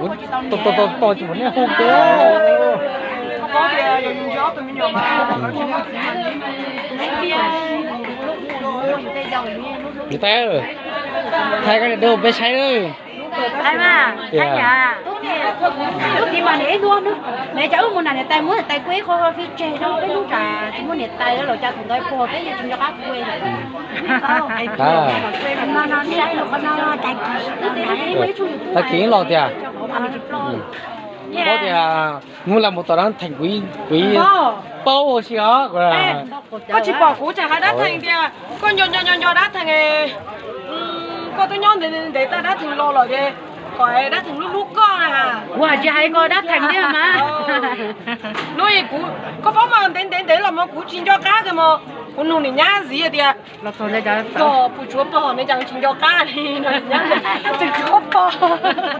Kuv to to to to tsis pom nej hu kuv. Niam tais, thaij koj niam dub peb saib nawb. Thaij mas, thaij yam. Tub txiv mas niam ib hnub, niam cov wb mus nram niam tais muab niam tais kuj ib qho fij tseg rau peb lub tsam tsis muaj niam tais los cas thaum ntawd puag peb yeej tsis nco qab kuj. Tag kis los tiag. Paub tias hnub lam mus tom dab theem kuv paub ua si os. Koj tsis pom kuv tsam hais dab theem tias koj nco nco nco nco dab theem, koj twb nyob ntev ntev tag dab theem los lawm ces kom dab theem hlub hlub koj na. Kuv hais tsis hais koj dab theem thiab mas. Hnub kuv, koj paub mas ntev ntev ntev los mas kuv tsis nco qab kiag mas kuv nug niam nyab ntxiv tias los txog puas tsuav pog ne, cas tsis nco qab li no, niam nyab tsis tsuav pog.